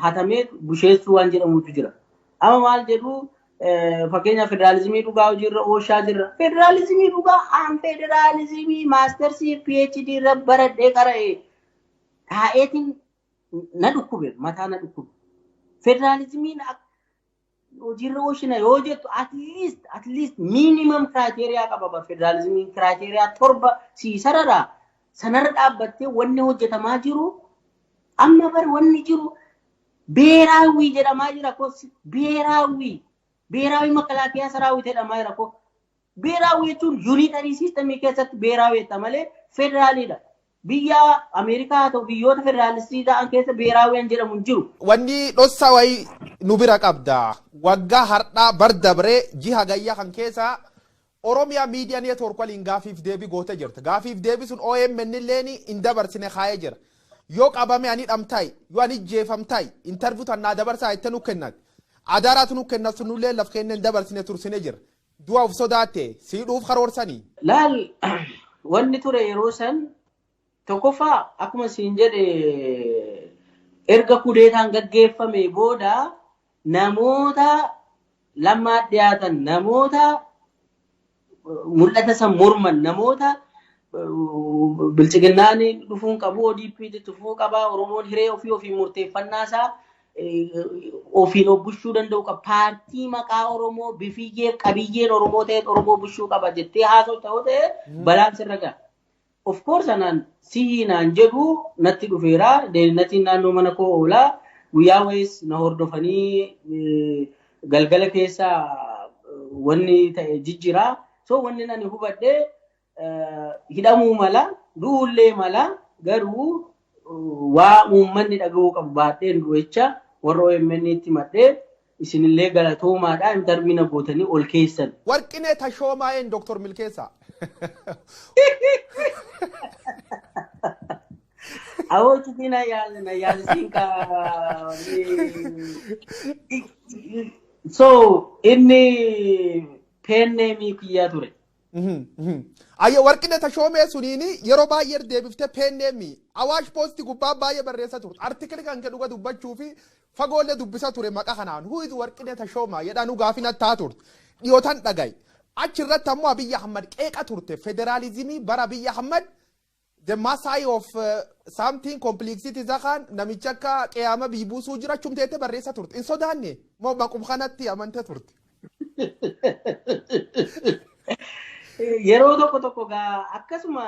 hatameetu busheessuu waan jedhamutu jira. Amma maal jedhu Fakkeenyaaf, federaalizimii dhugaa hojiirra oolchaa jirra. Federaalizimii dhugaa aan federaalizimii mastersii PhD irra baradhee qara'e taa'eetiin na dhukkube, mataa na dhukkube. Federaalizimiin hojiirra oolchina yoo jettu at least minimum criteria qaba bar. Federaalizimiin criteria 7 sii sararaa sanarra dhaabbattee wanni hojjetamaa jiru amma bar wanni jiru ብሔራዊ jedhamaa jira ko, ብሔራዊ ብሔራዊ መከላከያ ሰራዊት jedhamaa jira ko. ብሔራዊ jechuun unitary systemii keessatti ብሔራዊ jetta malee federaaliidha. Biyya Ameerikaa haa ta'u, biyyoota federaalistii ta'an keessa ብሔራዊ jedhamu hin jiru. Wanni dhossaa wayii nu bira qabda. Waggaa har'aa bar dabree jiha gayyaa kan keessa Oromiyaa Miidiyaa Network waliin gaafiif deebii goote jirta. Gaafiif deebii sun OMN illeen hin dabarsine kaayee jira. Yoo qabame ani dhamtaay, yoo ani jeefamtaay, interview tannaa dabarsaa itti nu kennat. Adaraatu nu kennat, sunullee laf kenneen dabarsine tursine jira. Du'a of sodaatte siidhuuf karoorsanii. Laal, wanni ture yeroo san tokkoffaa akkuma siin jedhe erga kudeetaan gaggeeffame booda namoota Lammaa dhiyaatan, namoota mul'ata san morman, namoota Bilchiginnaan dhufuun qabu, ODP dhufuu qaba, Oromoon hiree ofii ofii murteeffannaa isaa ofiin of bulchuu danda'u qaba. Paartii maqaa Oromoo, bifiyyee qabiyyeen Oromoo ta'e Oromoo bulchuu qaba jettee haasoo ta'uu ta'e balaan sirra gaha. Of course, anaan sihii naan jedhu natti dhufeera. Deemnatiin naannoo mana koo oolaa. Guyyaa wayiis na hordofanii galgala keessa wanni ta'e jijjiira. So wanni ani hubadhe hidhamuu mala, du'ullee mala, garuu waa uummanni dhaga'uu qabu baadheen du'echa warra OMN itti madhee isinillee galatoomaadha, interview na gootanii ol keessan. Warqinee Tashoomaa'een Dooktor Milkeessaa. Awoo, iccitii na yaalisiin ka. So inni pen nameii kiyyaa ture. Ayyo, Warqinee Tashoomee suniini yeroo baay'ee deebiftee pen nameii Awaash Poostii gubbaa baay'ee barreessa turte. Artikilii kan dhuga dubbachuu fi fagoollee dubbisa ture maqaa kanaan. "Who is Warqinee Tashoomaa?" jedhanuu gaafii nattaa turte. Dhiyootan dhagaye. Achirratti ammoo Abiyyi Ahmad qeeqa turte. Federaalizimii bara Abiyyi Ahmad the Messiah of something complexity zakaan namicha akka qeyaama biibuusuu jira chumteette barreessa turte. Hin sodaanne moo maqum kanatti amante turte? Yeroo tokko tokko gaa akkasuma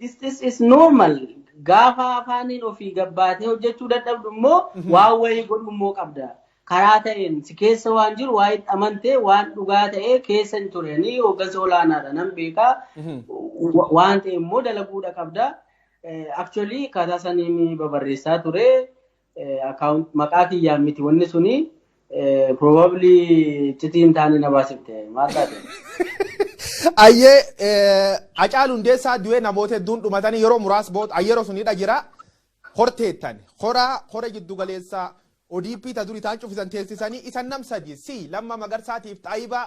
is normal, gaafa afaaniin ofii gabbaatee hojjechuu dadhabdu immoo waan wayii godhu immoo qabda. Karaa ta'een si keessa waan jiru, waa itti amantee, waan dhugaa ta'ee keessa hin turanii hooggansa olaanaadha nan beekaa. Waan ta'e immoo dalaguudha qabda. Actually, akkaataa saniin babarreessaa ture. Account maqaa kiyyaan miti wanni suni, probably iccitiin taane na baasifte, maal taate? Ayyee, Hacaaluu Hundeessaa du'ee namoota hedduun dhumatanii yeroo muraas booda yeroo sunidha jira. Horteettan hora hora jiddu galeessaa ODP ta durii ta'an cufisan teessisanii isan nam sadi si Lamma Magarsaatiif Xaayibaa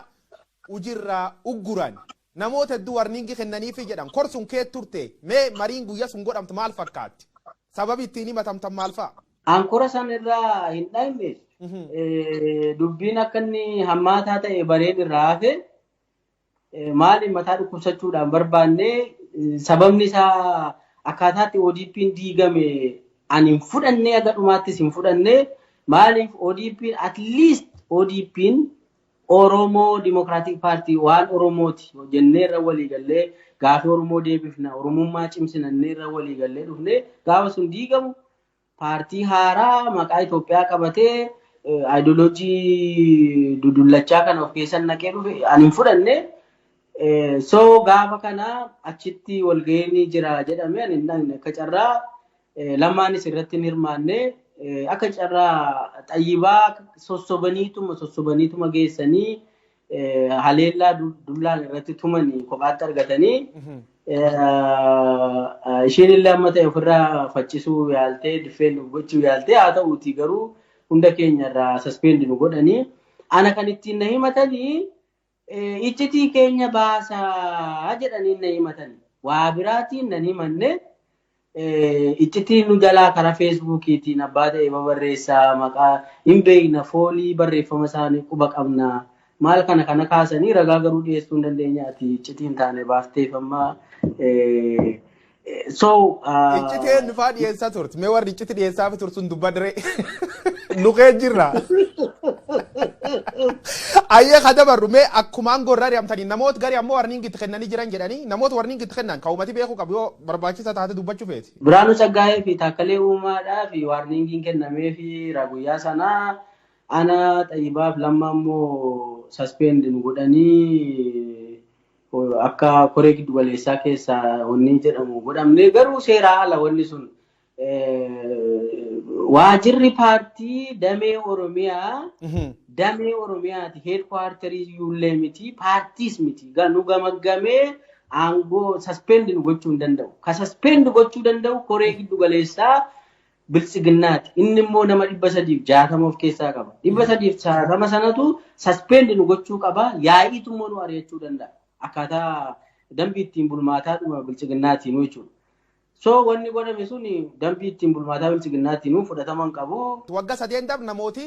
ujirraa ugguran, namoota hedduu warningii kennaniifi jedhan. Korsun kee turte, mee mariin guyya sun godhamtu maal fakkaatti? Sababi ittiin himatamtan maal fa'a? Ankora san irraa hin dhayne, dubbiin akka inni hammaataa ta'e bareen irraa hafe. Maali, mataa dhukkubsachuudhaan barbaanne. Sababni isaa akkaataatti ODP'n diigame ani hin fudhanne, aga dhumaattis hin fudhanne. Maaliif, ODP'n, at least ODP'n Oromoo Democratic Party waan Oromooti jennee irra walii gallee, gaafii Oromoo deebifna, Oromummaa cimsinannee irra walii gallee dhufne. Gaafa sun diigamu paartii haaraa maqaa Itoophiyaa qabatee aayidoloojii dudullachaa kana of keessa naqee dhufe ani hin fudhanne. So gaafa kana achitti walga'iin jira jedhame, ani hin dhaqne. Akka carraa Lammaanis irratti hin hirmaanne. Akka carraa Xayyibaa sossobaniituma sossobaniituma geessanii haleellaa dullaan irratti tumanii kophaatti argatanii, isheen illee amma ta'e ofirraa faccisuu yaaltee, defend gochuu yaaltee, haa ta'uuti garuu hunda keenya irraa suspend nu godhanii. Ana kan ittiin na himatanii iccitii keenya baasaa jedhanii na himatanii, waa biraatiin nan himanne. Iccitii nu jalaa karaa Feesbuukiitiin abbaa ta'e babarreessaa, maqaa hin beekna, foolii barreeffama isaanii quba qabna. Maal kana kana kaasanii ragaa garuu dhiyeessuu hin dandeenya, ati iccitii hin taane baafteef amma. So Iccitii eenyu fa'aa dhiyeessaa turte? Mee warri iccitii dhiyeessaa fi tursun dubbadree. Lukee jirra. Ayyee ka dabarru, mee akkuma aangoo irraa ari'amtanii namoota gari ammoo warning itti kennanii jiran jedhanii, namoota warning itti kennan kan uummati beekuu qabu yoo barbaachisa taate dubbachuu feeti. Biraanuu Tsaggaayee fi Taakkalee Uumaadhaa fi warningiin kennamee fi guyyaa sanaa ana Xayyibaaf Lamma immoo suspend nu godhanii akka koree giddu galeessaa keessaa wanni jedhamu godhamne. Garuu seeraa ala wanni sun. Waajirri paartii damee Oromiyaa, damee Oromiyaati, headquarterii iyyuullee miti, paartiis miti, nu gamaggamee aangoo suspend nu gochuu hin danda'u. Ka suspend gochuu danda'u koree giddu galeessaa Biltsiginnaati. Inni immoo nama 360 of keessaa qaba. 360 sanatu suspend nu gochuu qaba. Yaa'iitu immoo nu ari'achuu danda'a. Akkaataa dambii ittiin bulmaataa dhuma Biltsiginnaatiin jechuudha. So wanni godhame sun dambii ittiin bulmaataa Biltsiginnaatiin fudhatama hin qabu. Waggaa 3 darbe namooti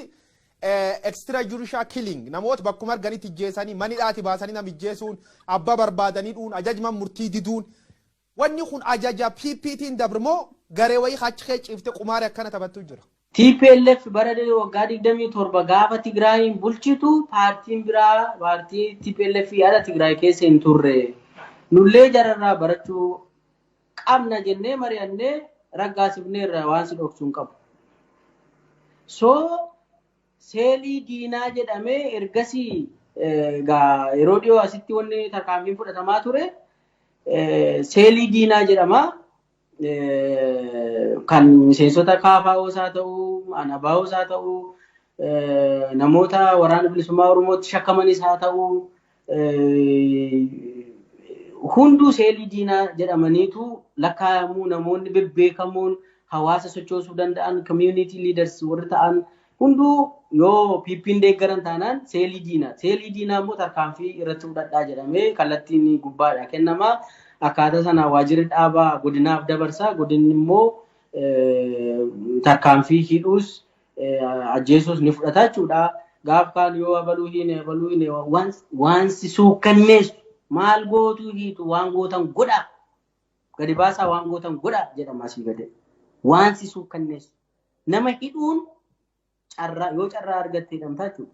extra judicial killing, namoota bakkuma arganitti ijjeessanii, manidhaati baasanii nama ijjeessuun, abbaa barbaadanii dhuun, ajajman murtii diduun, wanni kun ajaja PPT'n dabre moo garee wayii achi kee ciifte qumaaree akkana taphattu jira? TPLF bara waggaa 27 gaafa Tigraayin bulchitu paartiin biraa paartii TPLF yaada Tigraay keessa hin turre. Nullee jararraa barachuu qabna jennee mari'annee raggaasifneerra, waan si dhoksu hin qabu. So seelii diinaa jedhamee ergasii yeroo dhiyoo asitti wanni tarkaanfiin fudhatamaa ture seelii diinaa jedhama. Kan miseensota KFOs haa ta'uu, ABOs haa ta'uu, namoota Waraana Bilisummaa Oromootti shakkamanis haa ta'uu, hunduu seelii diinaa jedhamaniitu lakkaa'amuu. Namoonni bebbeekamoon hawaasa sochoosuu danda'an, community leaders warri ta'an hunduu yoo PP'n deeggaran taanaan seelii diinaa. Seelii diinaa immoo tarkaanfii irratti fudhadhaa jedhamee kallattiin gubbaadha kennama. Akkaataa sana waajjirri dhaabaa godinaaf dabarsa. Godinni immoo tarkaanfii hidhuus ajjeesuus ni fudhata jechuudha. Gaaf kaan yoo abaluu hiine, abaluu hiine, waan si suukkanneessu, maal gootuu hiitu, waan gootan godha. Gadi baasaa, waan gootan godha jedhama asii gadi. Waan si suukkanneessu. Nama hidhuun carraa yoo carraa argatte hidhamtaa jechuudha.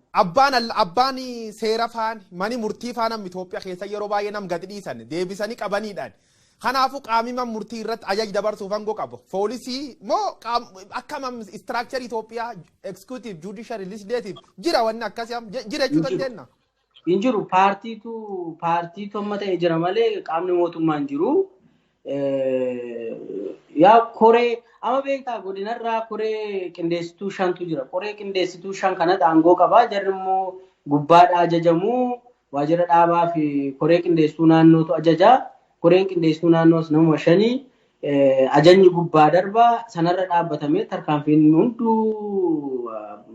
Abbaan seera faan, mani murtii faan amma Itoophiyaa keessa yeroo baay'ee nam gadi dhiisan deebisanii qabaniidhaan. Kanaafuu qaamni man murtii irratti ajaja dabarsuuf aangoo qabu. Poolisii moo akkam structure Itoophiyaa, executive, judiciary, legislative jira, wanni akkasii jira jechuu dandeenya? Hin jiru. Paartiitu amma ta'e jira malee qaamni mootummaa hin jiru. Yaa koree amma beektaa, godinarraa koree qindeessituu shantu jira. Koree qindeessituu shan kanatti aangoo qabaa. Jarri immoo gubbaadhaa ajajamuu, waajjira dhaabaa fi koree qindeessituu naannootu ajajaa. Koreen qindeessituu naannoos nama shanii. Ajajni gubbaa darbaa, sanarra dhaabbatamee tarkaanfiin hunduu,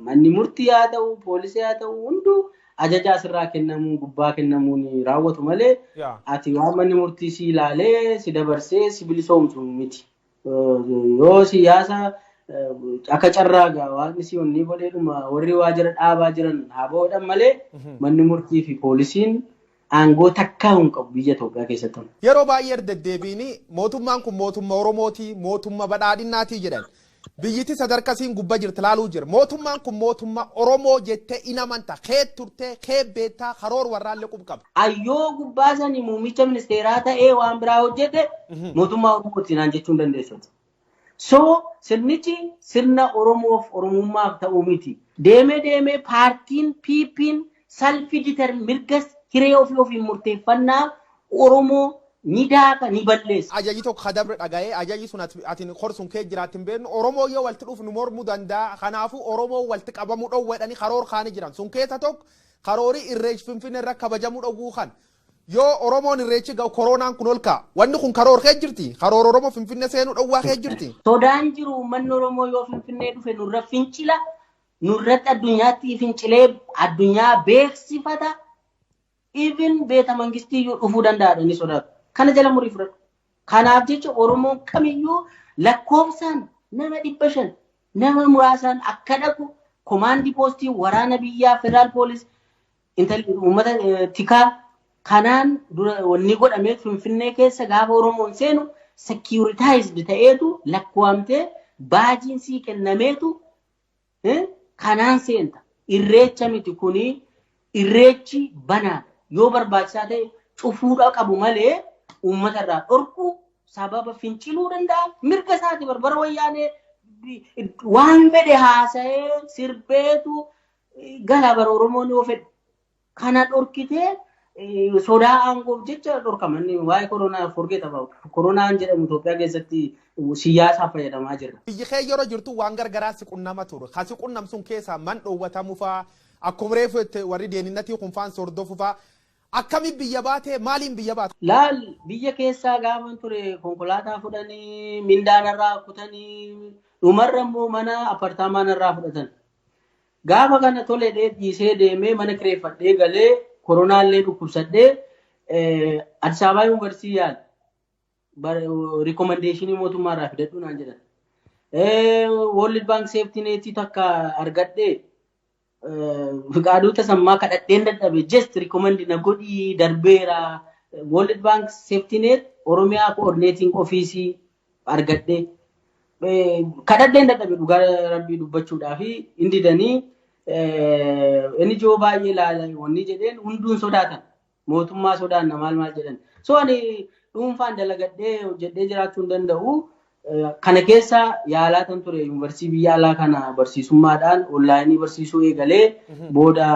manni murtii haa ta'u, poolisii haa ta'u, hunduu ajaja asirraa kennamuun, gubbaa kennamuun raawwatu malee ati waan manni murtii si ilaalee si dabarsee si bilisoomsu miti. Yoo siyaasa akka carraa waaqni si onnii godheedhuma warri waajjira dhaabaa jiran haa ba'uudhaan malee manni murtii fi poolisiin aangoo takkaa hin qabu biyya Itoophiyaa keessatti. Yeroo baay'ee deddeebiin mootummaan kun mootummaa Oromooti, mootummaa badhaadhinaatii jedhan. Biyyiti sadarkaa siin gubbaa jirti laaluu jira. Mootummaan kun mootummaa Oromoo jettee in amanta. Kee turtee, kee beektaa, karoor warraallee qub qaba. Ayyoo gubbaa sanii muummicha ministeeraa ta'ee waan biraa hojjete mootummaa Oromooti naan jechuu hin dandeessu. So sirnichi sirna Oromoof Oromummaaf ta'uu miti. Deemee deemee paartiin PP'n self determine, mirga hiree ofii ofiin murteeffannaa Oromoo ni daaka, ni balleessa. Ajaji tokko kadabre dhaga'ee, ajaji sun ati korsun kee jiraatti hin beeknu, Oromoo yoo walitti dhufu nu mormuu danda'a. Kanaafuu Oromoo walitti qabamuu dhoowwadhanii karoor kaanii jiran. Sun keessa tokko karoorii Irreechi Finfinnee irra kabajamuu dhowwuu kan. Yoo Oromoon Irreechi ga'u koronaan kun ol ka'a. Wanni kun karoor kee jirti. Karoor Oromoo Finfinnee seenuu dhowwaa kee jirti. Sodaan jiru uummanni Oromoo yoo Finfinnee dhufe nurra fincila, nurratti addunyaatti fincilee addunyaa beeksifata. Even beeta mangistii iyyuu dhufuu danda'a ni sodaatu. Kana jala murii fudhadhu. Kanaaf jecha Oromoon kamiyyuu Lakkoofsaan nama 500 nama muraasaan akka dhaqu komaandii poostii waraana biyyaa federaal poolis uummata tikaa kanaan dura wanni godhamee Finfinnee keessa gaafa Oromoon seenu securitized ta'eetu lakkaa'amtee baajiin sii kennameetu kanaan seenta. Irreecha miti kuni, irreechi banaadha. Yoo barbaachisaa ta'e cufuudha qabu malee uummata irraa dhorkuu sababa finciluu danda'a. Mirga isaati barbara wayyaanee waan fedhe haasa'ee sirbeetu gala bara Oromoon yoo fedhe. Kana dhorkitee sodaa aangoof jecha dhorkama. Inni waa'ee koronaa forget about. Koronaan jedhamu Itoophiyaa keessatti siyaasaaf fayyadamaa jirra. Biyyi kee yeroo jirtu waan gargaraa si qunnama ture. Ka si qunnamsun keessaa man dhoowwatamu faa, akkuma reefu warri deeninnatii kun faan hordofu faa, akkami biyya baatee, maaliin biyya baate? Laal, biyya keessaa gaafan ture konkolaataa fudhanii, mindaanarraa kutanii, dhumarra immoo mana apartaamaanarraa fudhatan. Gaafa kana tole dhiisee deemee mana kireeffadhee galee koronaallee dhukkubsadhee Addis Ababaa Yuunivarsiitii yaala. Recommendationii mootummaarraa fidadhu naan jedhan. World Bank Safety Net takka argadhee Fiqaaduu Tasammaa kadhadheen dadhabe, just recommend na godhii darbeera. World Bank Safety Net Oromiyaa Coordinating Office argadhee kadhadheen dadhabe, dhugaa rabbii dubbachuudhaa fi indidanii NGO baay'ee ilaala wanni jedheen hunduun sodaatan, mootummaa sodaanna maal maal jedhan. So ani dhuunfaan dalagadhee hojjedhee jiraachuu hin danda'u. Kana keessa yaalaa kan ture yuunivarsiitii biyya alaa kana barsiisummaadhaan onlineii barsiisuu eegalee booda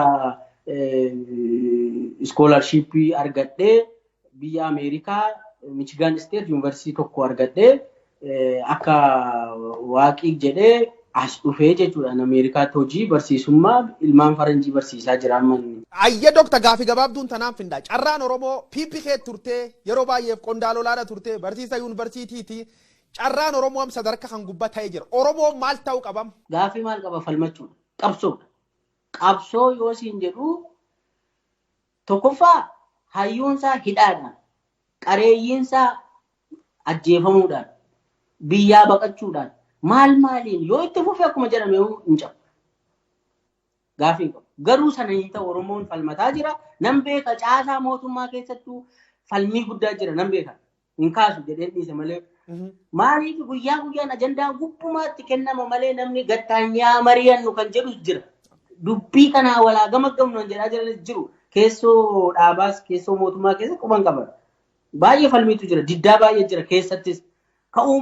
scholarshipii argadhee biyya Ameerikaa Michigan State yuunivarsiitii tokko argadhee akka waaqii jedhee as dhufee jechuudha. Ameerikaatti hojii barsiisummaa ilmaan faranjii barsiisaa jira amma. Ayya dokta, gaafii gabaabduun tanaaf finda. Carraan Oromoo PP kee turtee, yeroo baay'eef qondaalolaadha turtee, barsiisa yuunivarsiitiiti. Carraan Oromoo am sadarkaa kan gubbaa ta'ee jira. Oromoon maal ta'uu qabam? Gaafii maal qaba? Falmachuudha. Qabsoodha. Qabsoo yoo siin jedhu, tokkoffaa hayyuunsaa hidhaadhaan, qareeyyiinsaa ajjeefamuudhaan, biyyaa baqachuudhaan, maal maaliin yoo itti fufe akkuma jedhame hin cabu. Gaafii hin qabu. Garuu sana hin ta'u, Oromoon falmataa jira. Nan beeka, caasaa mootummaa keessattuu falmii guddaa jira, nan beeka. Hin kaasu jedheen dhiise malee. Maaliif guyyaa guyyaan ajandaan gubbumaatti kennama malee namni gattaanyaa mari'annu kan jedhus jira. Dubbii kanaa walaa gama gamnu kan jedhaa jiranis jiru. Keessoo dhaabaas keessoo mootummaa keessa quban qaban. Baay'ee falmiitu jira. Diddaa baay'ee jira keessattis. Ka'uu